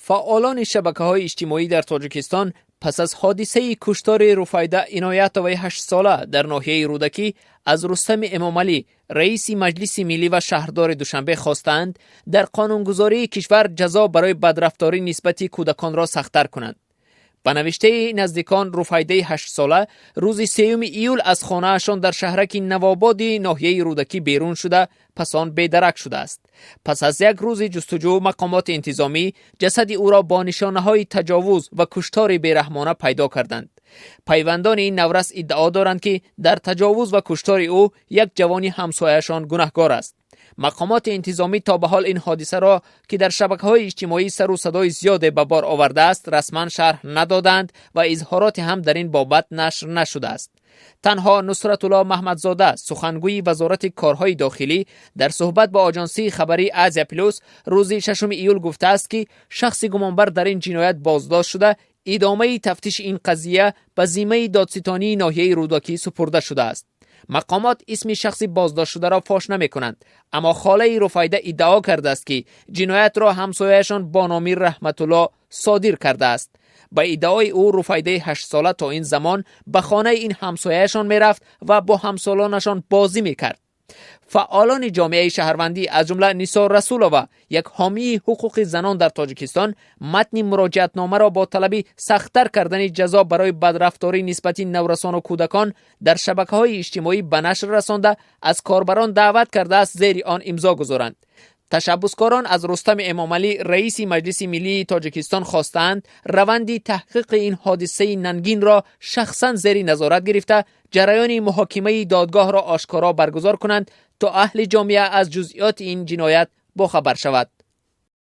Фаъолони шабакаҳои иҷтимоӣ дар Тоҷикистон пас аз ҳодисаи куштори Руфайда Иноятоваи 8-сола дар ноҳияи Рӯдакӣ аз Рустами Эмомалӣ, раиси Маҷлиси Миллӣ ва шаҳрдори Душанбе хостаанд, дар қонунгузории кишвар ҷазо барои бадрафторӣ нисбати кӯдаконро сахттар кунанд. Ба навиштаи наздикон, Руфайдаи 8-сола рӯзи 3 июл аз хонаашон дар шаҳраки Навободи ноҳияи Рӯдакӣ берун шуда, пас он бедарак шудааст. Пас аз як рӯзи ҷустуҷӯ, мақомоти интизомӣ ҷасади ӯро бо нишонаҳои таҷовуз ва куштори бераҳмона пайдо карданд. Пайвандони ин наврас иддао доранд, ки дар таҷовуз ва куштори ӯ як ҷавони ҳамсояашон гунаҳкор аст. Мақомоти интизомӣ то ба ҳол ин ҳодисаро, ки дар шабакаҳои иҷтимоӣ сару садои зиёде ба бор овардааст, расман шарҳ надоданд ва изҳороте ҳам дар ин бобат нашр нашудааст. Танҳо Нусратулло Маҳмадзода, сухангӯи Вазорати корҳои дохилӣ, дар суҳбат бо оҷонсии хабарии Азия Плюс рӯзи 6 июл гуфтааст, ки шахси гумонбар дар ин ҷиноят боздошт шуда, идомаи тафтиши ин қазия ба зиммаи додситонии ноҳияи Рӯдакӣ супурда шудааст. Мақомот исми шахси боздоштшударо фош намекунанд, аммо холаи Руфайда иддао кардааст, ки ҷиноятро ҳамсояашон бо номи Раҳматулло содир кардааст. Ба иддаои ӯ, Руфайдаи 8-сола то ин замон ба хонаи ин ҳамсояашон мерафт ва бо ҳамсолонашон бозӣ мекард. Фаъолони ҷомеаи шаҳрвандӣ, аз ҷумла Нисор Расулова, як ҳомии ҳуқуқи занон дар Тоҷикистон, матни муроҷиатномаро бо талаби сахттар кардани ҷазо барои бадрафторӣ нисбати наврасону кӯдакон дар шабакаҳои иҷтимоӣ ба нашр расонда, аз корбарон даъват кардааст, зери он имзо гузоранд. Ташаббускорон аз Рустами Эмомалӣ, раиси Маҷлиси Миллии Тоҷикистон, хостаанд, раванди таҳқиқи ин ҳодисаи нангинро шахсан зери назорат гирифта, ҷараёни муҳокимаи додгоҳро ошкоро баргузор кунанд, то аҳли ҷомеа аз ҷузъиёти ин ҷиноят бохабар шавад.